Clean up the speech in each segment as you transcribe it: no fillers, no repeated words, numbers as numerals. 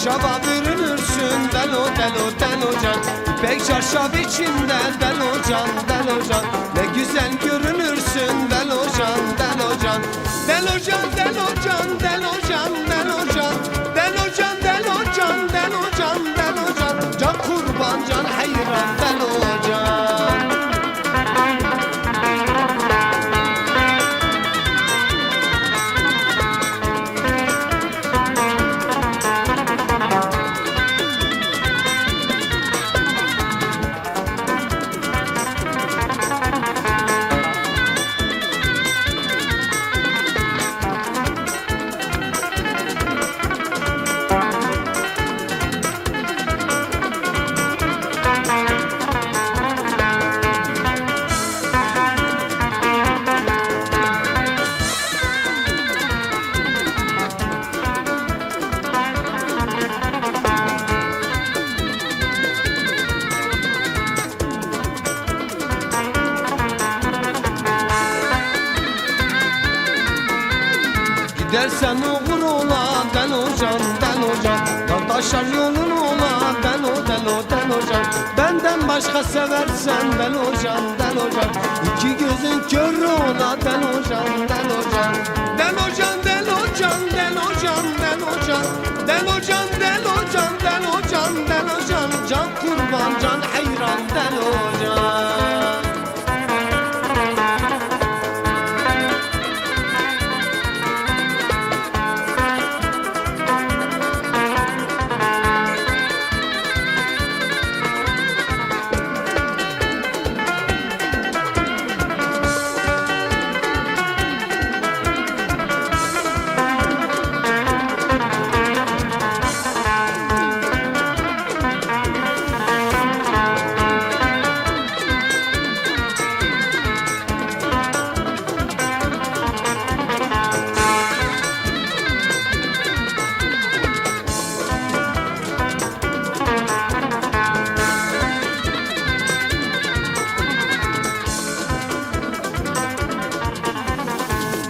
Çarşava bürünürsün delo delo delo can. İpek çarşaf içinde delo can delo can. Ne güzel görünürsün delo can delo can. Delo can delo can delo can delo can. Delo can delo can delo can delo can. Can kurban can hayran delo can. Gidersen uğur ola delo can delo can. Dağ taşar yolun ola delo delo delo can. Benden başka seversen delo can delo can. İki gözün kör ola delo can delo can. Delo can delo can delo can delo can. Delo can delo can delo can delo can. Can kurban can hayran delo can.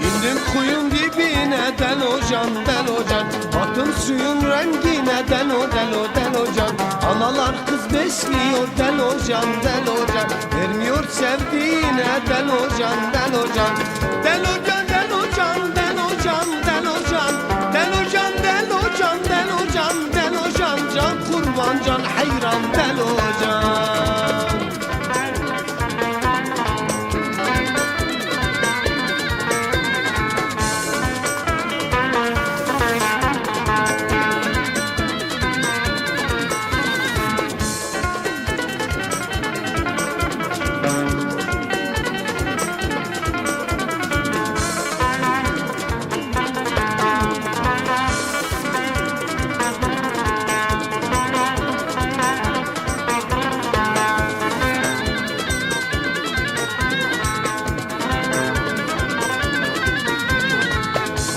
İndim kuyun dibine delo can delo can. Baktım suyun rengine delo delo delo can. Analar kız besliyor delo can delo can. Vermiyor sevdiğine delo can delo can. Delo can delo can delo can delo can. Delo can delo can delo can delo can. Can kurban can hayran delo can.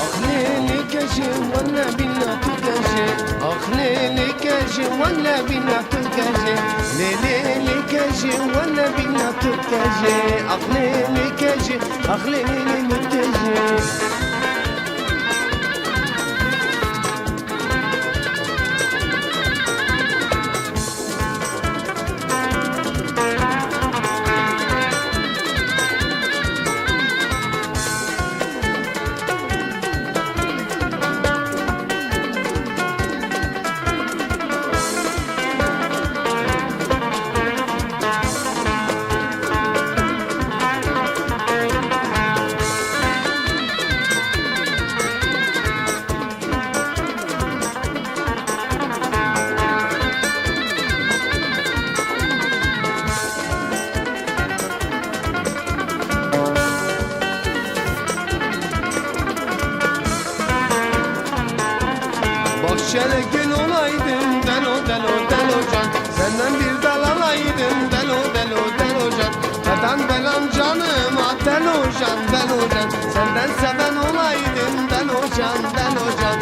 Ah leyli gece valla billah tu gece. Ah leyli gece valla billah tu gece. Leyli gece valla billah tu gece. Ah leyli gece ah leyli gece. Bahçede gül olaydım delo delo delo can. Senden bir dal alaydım delo delo delo can. Neden belam canıma delo can delo can. Senden seven olaydım delo can delo can.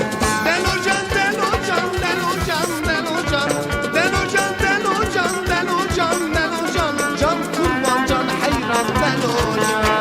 Delo can delo can delo can delo can. Delo can delo can delo can delo can. Can kurban can hayran delo can.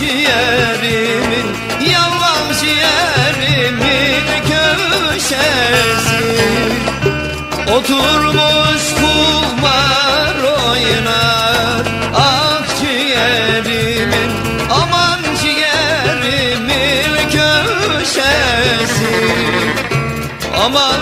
Ciğerimin, yallah ciğerimin köşesi. Oturmuş kumar oynar ah ciğerimin, aman ciğerimin köşesi. Aman.